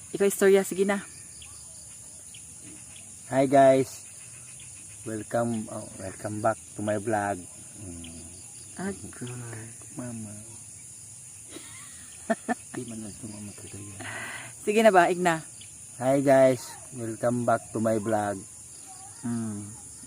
Ikaw istorya, sige na. Hi guys. Welcome, oh, welcome back to my vlog. Agoy. Mama. Di man lang mama kagaya. Sige na ba, Igna? Hi guys, welcome back to my vlog.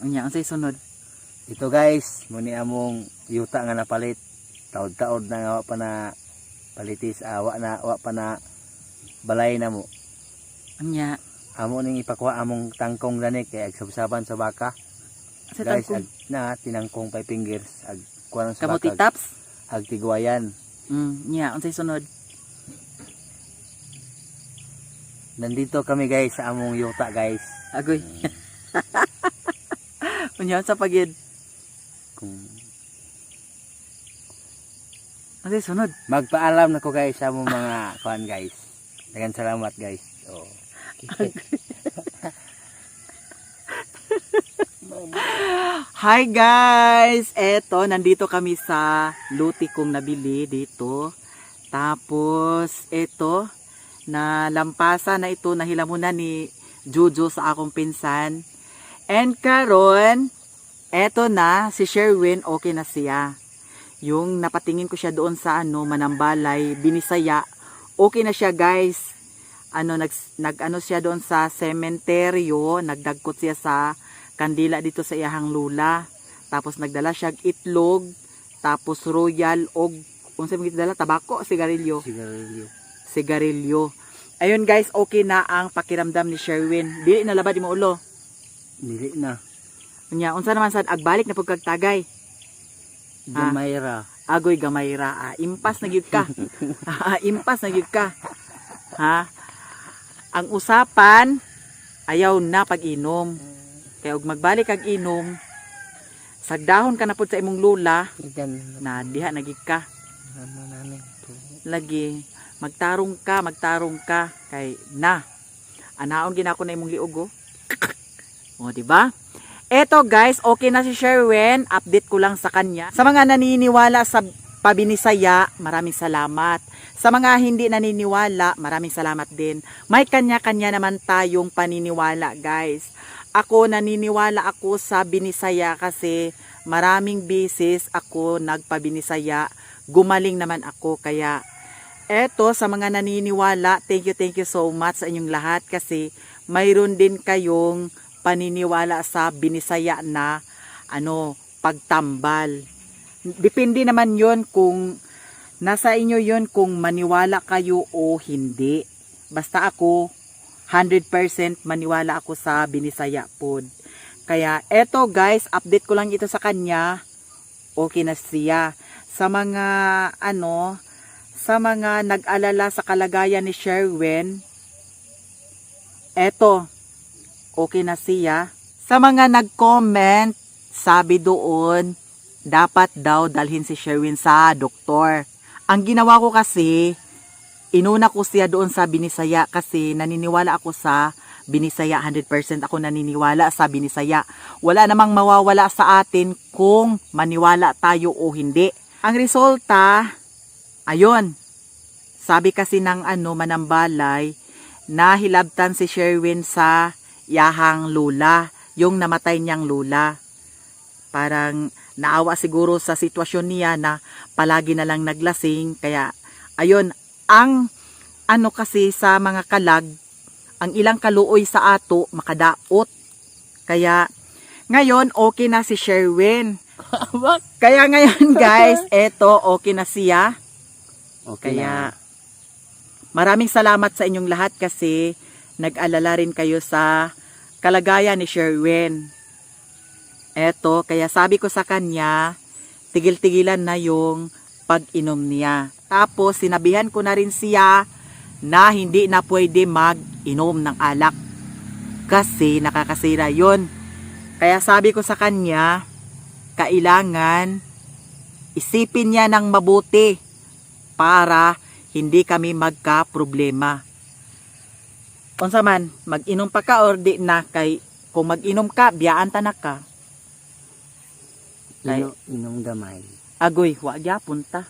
Unya, unsay sunod? Ito guys, muni among yuta nga napalit. Taod-taod na nga wa pa na palitis, awa na wa pa na balay na mo. Unya. Amo ning ipakuha among tangkong dani kay agsabsaban sa baka. Sa Guys, tangkong ag, na tinangkong 5 fingers ag kuha sa kamuti baka. tops? Ag tigwayan. Nya, unsay sunod? Nandito kami guys sa among yuta, guys. Agoy. Unya, unsa pagid? Kung Unsay sunod? Magpaalam na ko guys sa among mga kuan guys. Daghang salamat, guys. Oh. Hi guys! Eto, nandito kami sa luti kong nabili dito. Tapos, eto, nalampasan na ito, nahilamunan ni Juju sa akong pinsan. And karon, eto na, si Sherwin, okay na siya. Yung napatingin ko siya doon sa ano, Manambalay, Binisaya, okay na siya, guys. Ano, nag ano siya doon sa sementeryo, nagdagkot siya sa kandila dito sa iyahang lula. Tapos nagdala siya og itlog, tapos royal og unsa man dala, tabako, sigarilyo, Sigarilyo. Sigarilyo. Ayun guys, okay na ang pakiramdam ni Sherwin. Dili na labad imo ulo. Dili na. Unya, unsa naman sad agbalik na pud kag tagay? Ah. Gamayra. Agoy, gamay ra. Ah, impas na gyud ka. Ah, impas na gyud ka. Ha? Ang usapan, ayaw na pag-inom. Kaya og magbalik kag inom, sagdahon ka na pud sa imong lula, Igan na diha na gyud ka. naman namin. Lagi magtarong ka, magtarong ka kay na. Anaon ginako na imong liog, oh. O, di ba? Eto guys, okay na si Sherwin. Update ko lang sa kanya. Sa mga naniniwala sa pabinisaya, maraming salamat. Sa mga hindi naniniwala, maraming salamat din. May kanya-kanya naman tayong paniniwala, guys. Ako, naniniwala ako sa binisaya kasi maraming beses ako nagpabinisaya. Gumaling naman ako, kaya eto, sa mga naniniwala, thank you so much sa inyong lahat kasi mayroon din kayong paniniwala sa binisaya na ano, pagtambal. Depende naman 'yon kung nasa inyo 'yon kung maniwala kayo o hindi. Basta ako, 100% maniwala ako sa binisaya pod. Kaya eto guys, update ko lang ito sa kanya. Okay na siya. Sa mga ano, sa mga nag-alala sa kalagayan ni Sherwin, eto, okay na siya. Sa mga nag-comment, sabi doon, dapat daw dalhin si Sherwin sa doktor. Ang ginawa ko kasi, inuna ko siya doon sa Binisaya kasi naniniwala ako sa Binisaya. 100% ako naniniwala sa Binisaya. Wala namang mawawala sa atin kung maniwala tayo o hindi. Ang resulta, ayun, sabi kasi ng ano, manambalay, nahilabtan si Sherwin sa yahang lula, yung namatay niyang lula. Parang naawa siguro sa sitwasyon niya na palagi na lang naglasing. Kaya, ayun, ang ano kasi sa mga kalag, ang ilang kaluoy sa ato, makadaot. Kaya, ngayon, okay na si Sherwin. Kaya ngayon guys, eto, okay na siya. Okay Kaya na. Maraming salamat sa inyong lahat kasi nag-alala rin kayo sa kalagayan ni Sherwin. Eto, kaya sabi ko sa kanya, tigil-tigilan na yung pag-inom niya. Tapos sinabihan ko na rin siya na hindi na pwede mag-inom ng alak kasi nakakasira yon. Kaya sabi ko sa kanya, kailangan isipin niya ng mabuti para hindi kami magka-problema. Unsa man, mag-inom pa ka or di na, kay kung mag-inom ka, biyaan ta na ka. Inom, inom gamay. Agoy, wa gyapon ta.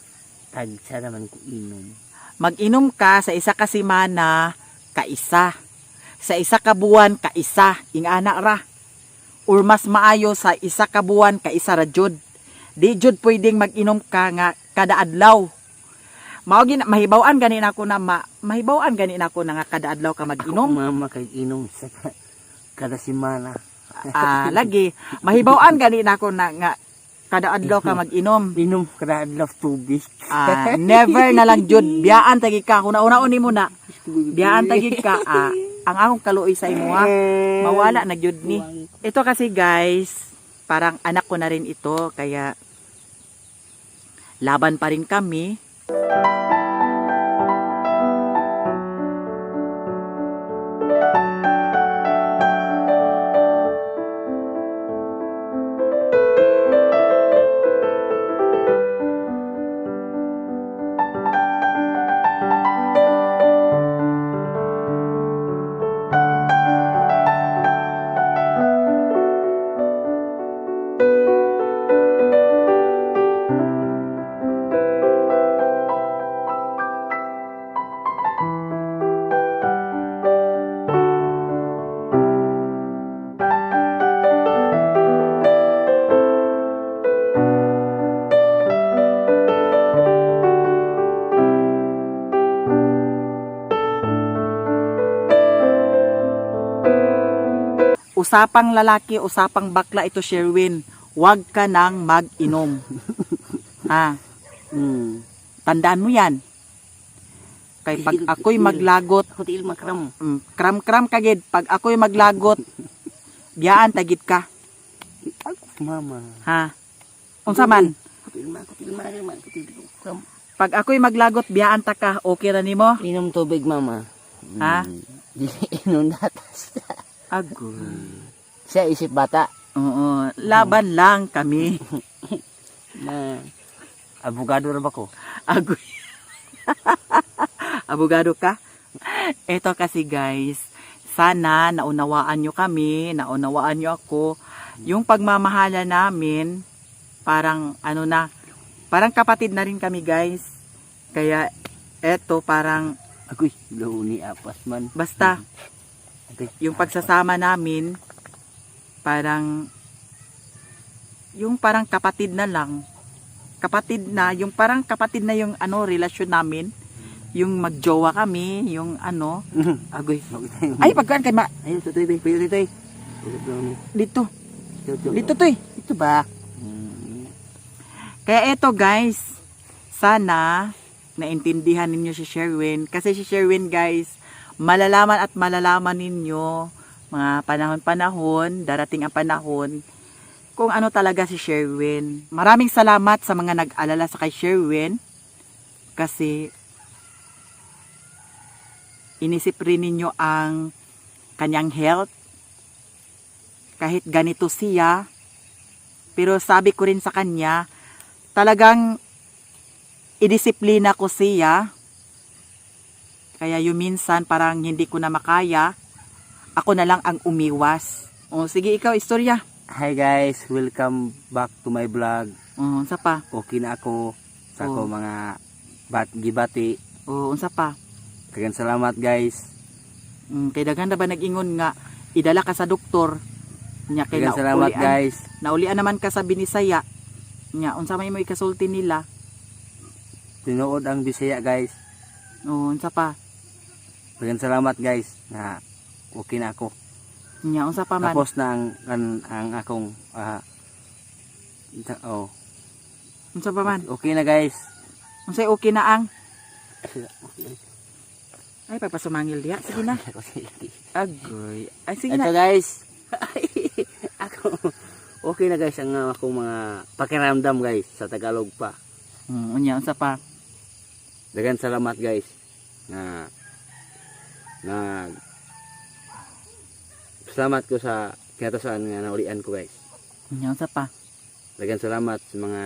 Tagsa naman ko inom. Mag-inom ka sa isa ka semana, kaisa. Sa isa ka buwan, kaisa. Ingana ra. Or mas maayo sa isa ka buwan, kaisa ra jud. Di jud pwedeng mag-inom ka nga kada adlaw. Mao gina mahibaw-an gani nako na mahibaw-an gani nako na nga kada adlaw ka Ako, mag-inom. mama, kay inom sa kada semana. Ah, lagi mahibaw-an gani nako na nga kada adlaw ka mag-inom. Inom kada adlaw tubig. Ah, never na lang jud, biyaan tagi ka, una-una nimo na. Biyaan tagi ka, ah, ang akong kaluoy sa imo ha. Mawala na jud ni. Ito kasi guys, parang anak ko na rin ito kaya laban pa rin kami. Usapang lalaki, usapang bakla ito, Sherwin. Huwag ka nang mag-inom. Ha, tandaan mo yan. Kay pag ako'y maglagot, Ako tiil makram. Kram-kram kagid, pag ako'y maglagot, biyaan tagid ka. Ako, mama. Ha? Unsa man? Ako tiil ma, ako tiil ma, ako tiil kram. Pag ako'y maglagot, biyaan ta ka, okay ra nimo? Inom tubig, mama. Ha? Dili inom datas. Agoy. Siya isip bata. Oo, laban lang kami. Ma. Abogado ra ba ko? Agoy. Abogado ka? Ito kasi guys, sana naunawaan nyo kami, naunawaan nyo ako. Yung pagmamahala namin, parang ano na, parang kapatid na rin kami guys. Kaya eto parang Agoy, ni apas man. basta Agoy. yung pagsasama namin, parang yung parang kapatid na lang. Kapatid na, yung parang kapatid na yung ano, relasyon namin. Yung magjowa kami, yung ano, agoy. Ay, pagkaan kay ma, Ayun, tutoy, tutoy, tutoy, tutoy. dito, Dito, dito to eh. Dito ba? Kaya eto guys, sana naintindihan ninyo si Sherwin. Kasi si Sherwin guys, malalaman at malalaman ninyo mga panahon-panahon, darating ang panahon, kung ano talaga si Sherwin. Maraming salamat sa mga nag-alala sa kay Sherwin kasi inisip rin ninyo ang kanyang health. Kahit ganito siya, pero sabi ko rin sa kanya, talagang idisiplina ko siya. Kaya yung minsan parang hindi ko na makaya, ako na lang ang umiwas. O sige ikaw, istorya. Hi guys, welcome back to my vlog. O, unsa pa? Okay na ako sa ako Oh. mga bat gibati. O, unsa pa? Kagan salamat guys. Kay daghan na ba nag-ingon nga idala ka sa doktor? Nya kay Kagan salamat naulian, guys. naulian naman ka sa Binisaya. Nya unsa may mo ikasulti nila? Tinuod ang Bisaya guys. O, unsa pa? Kagan salamat guys na okay na ako. Nya unsa pa man? Tapos na ang akong oh, Unsa pa man? okay na guys. Unsay okay na ang? Ay, pagpasumangil diha. Sige na. Agoy. Ay, sige Ito na. guys. Ako okay na guys ang akong mga pakiramdam guys sa Tagalog pa. Unya, unsa pa? Dagan salamat guys na na salamat ko sa kinatasan nga naulian ko guys. Unya, unsa pa? Dagan salamat sa mga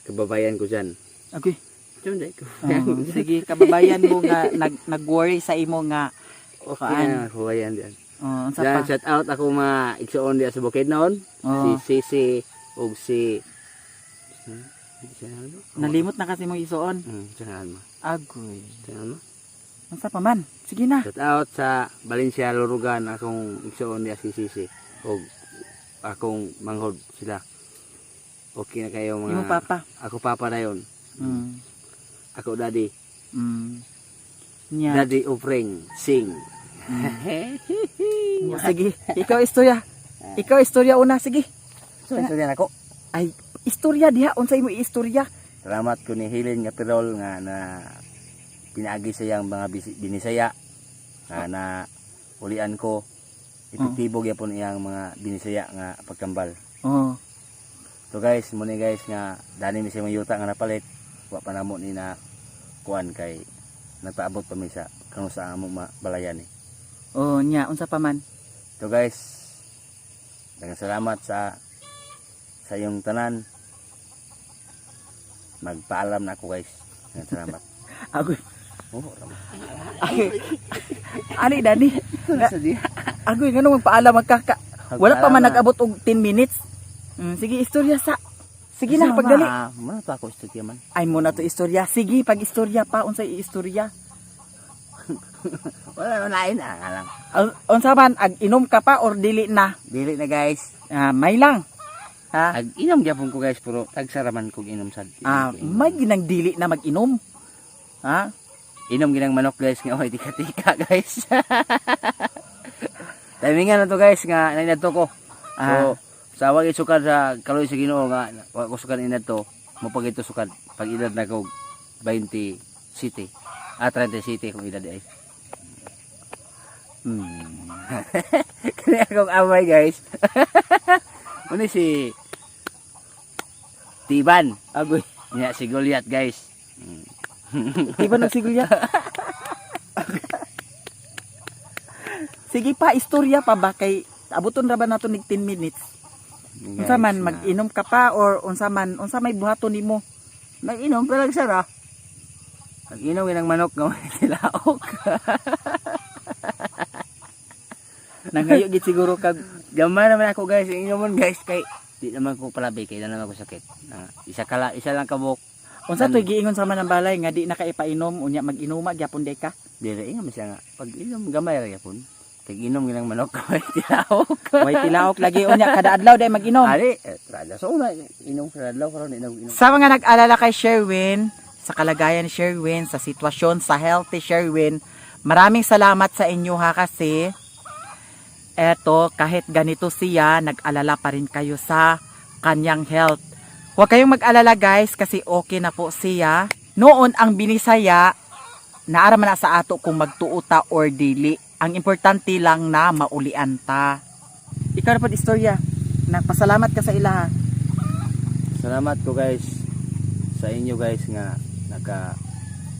kababayan ko dyan. Agoy. Diyan ko. Oh, sige, kababayan mo nga nag-worry sa imo nga. Okay Kuan. na kababayan dyan. Oh, unsa Dyan, pa? shout out ako mga igsoon diya sa Bukidnon. Oh, Si Sisi ug si nalimot na kasi mo isuon. Siya mo. Agoy. Ano? Unsa pa man? Sige na. Shout out sa Valencia Lurugan, akong igsoon niya si Sisi og akong manghod sila. Okay na kayo mga Imo papa. Ako papa na yon. Ako daddy. Nya. Daddy Offering sing. Nya, sige, ikaw istorya. Ikaw istorya una, sige. So, istorya nako. Ay, istorya diha, unsa imo istorya? Salamat ko ni Helen nga Pirol nga na pinaagi sa iyang mga binisaya nga na ulian ko, epektibo gyapon iyang mga binisaya nga pagkambal. Oh. So guys, muna guys nga dani mi sa mga yuta nga napalit. Wa pa namo ni na kuan kay nagpaabot pa mi sa kung sa among balayan ni. Oh, nya, unsa pa man? So guys, daghang salamat sa iyong tanan. Magpaalam na ako, guys. Daghang salamat. Agoy. Oh, rama. Agoy. Ani dani. Sa diha. Agoy, ngano magpaalam magkaka. Wala pa man Magpaalam na. nag-abot og 10 minutes. Sige, istorya sa. Sige na, Sama, pagdali. Muna to ako istorya man. Ay mo na to istorya. Sige, pag istorya pa, unsay istorya? Wala na lain ah, lang. Unsa man, ag inom ka pa or dili na? Dili na, guys. Ah, may lang. Ha? Ag inom gyapon ko, guys, pero tagsaraman kog inom sad. Ah, may ginang dili na mag-inom. Ha? Inom ginang manok, guys, nga way tika-tika, guys. Timingan na to, guys, nga nainadto ko. So sa wag isukad sa kaloy sa Ginoo nga wa ko sukad inadto, mo pag ito sukad pag edad na ko 20 city. Ah, 30 city kung edad ay. Kaya akong amay, guys. Muna si Tiban. Agoy. Nya si Goliath, guys. Di ba nagsigulya? Sige pa, istorya pa ba kay abuton ra ba nato nig 10 minutes? Unsa man mag-inom ka pa or unsa man unsa may buhaton nimo? Mag-inom pero sara. Mag-inom ginang manok nga may tilaok. Nangayo gid siguro kag Gamay naman ako, guys, inomon, guys, kay di naman ko palabi kay na naman ako sakit. Ah, isa kala isa lang kabok. Unsa to'y giingon sa man ang balay nga di na ka ipainom, unya mag-inuma gyapon day ka? Dili ingon siya nga pag inom gamay ra gyapon. Kay inom ginang manok nga may tilaok. Way tilaok lagi unya kada adlaw day mag-inom. Ali, trada so una inom sa adlaw karon inom inom. Sa mga nag-alala kay Sherwin, sa kalagayan ni Sherwin, sa sitwasyon, sa health ni Sherwin, maraming salamat sa inyo ha kasi eto, kahit ganito siya, nag-alala pa rin kayo sa kanyang health. Huwag kayong mag-alala, guys, kasi okay na po siya. Noon ang binisaya, naaraman na sa ato kung magtuo ta or dili. Ang importante lang na maulian ta. Ikaw na po istorya. Nagpasalamat ka sa ilaha. Salamat ko, guys, sa inyo, guys, nga naka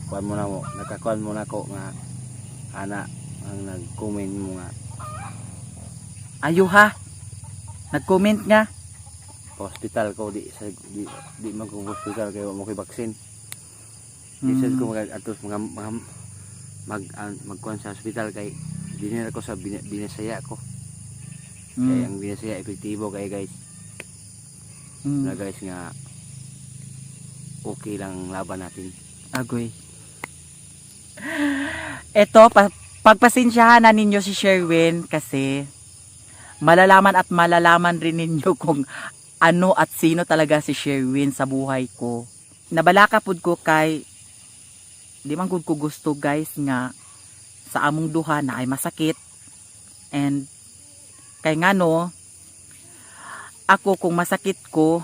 kuan mo na mo, nakakuan mo na ko nga ana ang nag-comment mo nga Ayo ha. Nag-comment nga. Hospital ko di sa di man ko hospital kay wa mo koy vaccine. Di sad ko mag atos mga mag an, magkuan sa hospital kay dinira ko sa binisaya ko. Kay ang binisaya epektibo kay, guys. Na guys nga okay lang ang laban natin. Agoy. Ito, pagpasensyahan na ninyo si Sherwin kasi malalaman at malalaman rin ninyo kung ano at sino talaga si Sherwin sa buhay ko. Nabalaka pud ko kay di man gud ko gusto, guys, nga sa among duha na ay masakit and kay ngano ako kung masakit ko,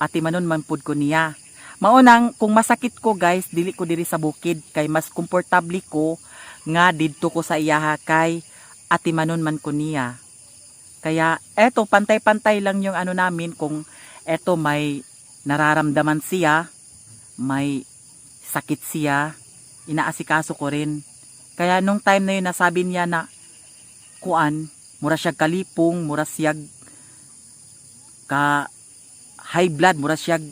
ati manon man pud ko niya. Maunang kung masakit ko, guys, dili ko diri sa bukid kay mas komportable ko nga didto ko sa iyaha kay ati manon man ko niya. Kaya eto, pantay-pantay lang yung ano namin. Kung eto may nararamdaman siya, may sakit siya, inaasikaso ko rin. Kaya nung time na yun nasabi niya na kuan, mura siya kalipong, mura siya ka high blood, mura siya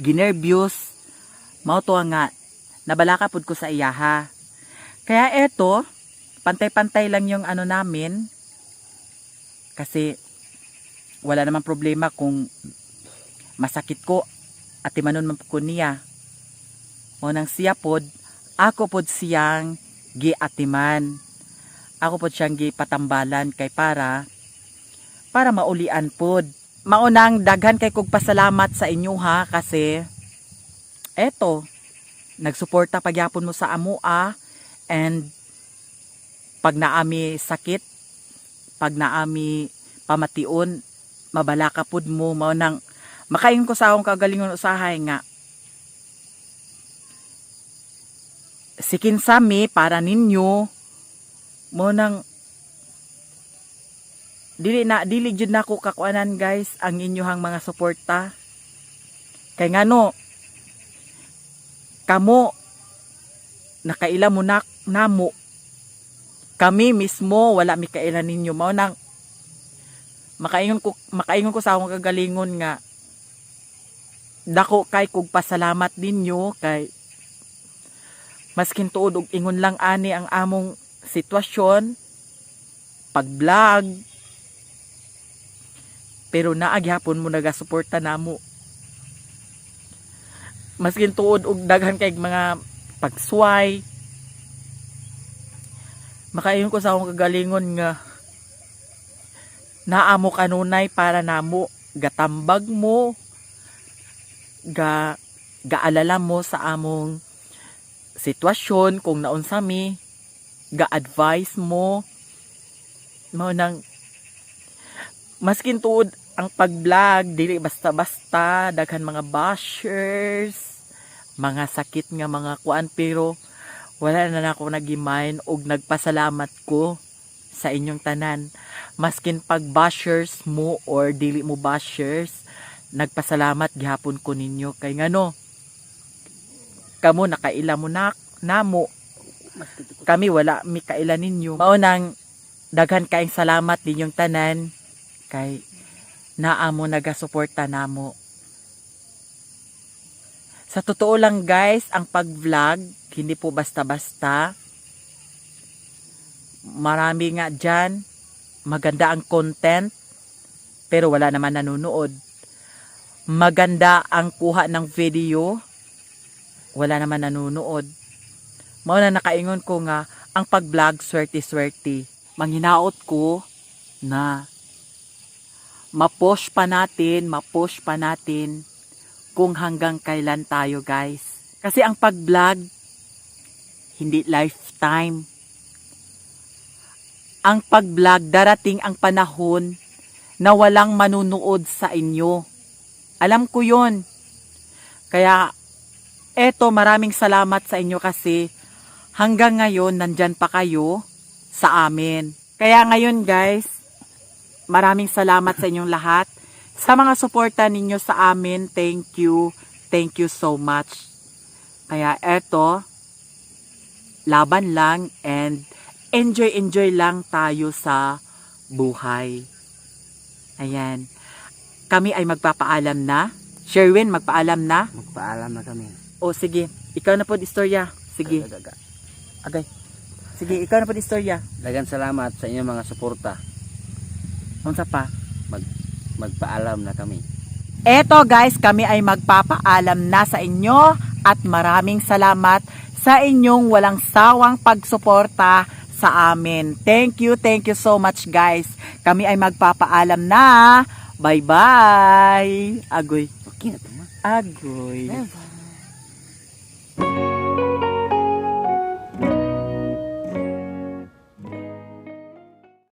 ginervyos. Mao to nga nabalaka pud ko sa iyaha. Kaya eto, pantay-pantay lang yung ano namin kasi wala namang problema kung masakit ko, ati manon man ko niya. Mao nang siya pod, ako pod siyang giatiman. Ako pod siyang gipatambalan kay para maulian pod. Mao nang daghan kay kog pasalamat sa inyo ha, kasi eto, nagsuporta pagyapon mo sa amoa, and pag naami sakit, pag naami pamation, mabalaka pud mo. Mao nang makaingon ko sa akong kagalingon usahay nga sikin sami para ninyo. Mao nang dili na, dili jud nako kakuanan, guys, ang inyohang mga suporta, kay ngano kamo nakaila mo na namo, kami mismo wala mi kaila ninyo. Mao nang makaingon ko sa akong kagalingon nga dako kay kog pasalamat ninyo, kay maskin tuod og ingon lang ani ang among sitwasyon pag-vlog, pero naa gihapon mo nagasuporta namo maskin tuod og daghan kay mga pagsuway. Makaingon ko sa akong kagalingon nga naa mo kanunay para namo, gatambag mo, gaalala mo sa among sitwasyon kung naunsa mi, ga-advise mo. Mao nang maskin tuod ang pag-vlog dili basta-basta, daghan mga bashers, mga sakit nga mga kuan, pero wala na nako nagi-mind og nagpasalamat ko sa inyong tanan, maskin pag bashers mo or dili mo bashers, nagpasalamat gihapon ko ninyo, kay ngano kamo nakaila mo na namo, kami wala mi kaila ninyo. Mao nang daghan kaayong salamat ninyong tanan kay naa mo nagasuporta namo. Sa totoo lang, guys, ang pag-vlog hindi po basta-basta. Marami nga dyan, maganda ang content pero wala naman nanonood. Maganda ang kuha ng video, wala naman nanonood. Mao na nakaingon ko nga ang pag-vlog, swerte-swerte. Manghinaot ko na ma-push pa natin, ma-push pa natin kung hanggang kailan tayo, guys. Kasi ang pag-vlog, hindi lifetime. Ang pag-vlog, darating ang panahon na walang manunood sa inyo. Alam ko yon. Kaya, eto, maraming salamat sa inyo kasi hanggang ngayon, nandyan pa kayo sa amin. Kaya ngayon, guys, maraming salamat sa inyong lahat. Sa mga suporta ninyo sa amin, thank you. Thank you so much. Kaya eto, laban lang and enjoy enjoy lang tayo sa buhay. Ayan. Kami ay magpapaalam na. Sherwin, magpaalam na. Magpaalam na kami. O sige, ikaw na po istorya. Sige. Gaga. Agay. Sige, ikaw na po istorya. Daghang salamat sa inyong mga suporta. Unsa pa? Magpaalam na kami. Eto, guys, kami ay magpapaalam na sa inyo at maraming salamat sa inyong walang sawang pagsuporta sa amin. Thank you so much, guys. Kami ay magpapaalam na. Bye-bye. Agoy. Okay na to, ma. Agoy. Bye.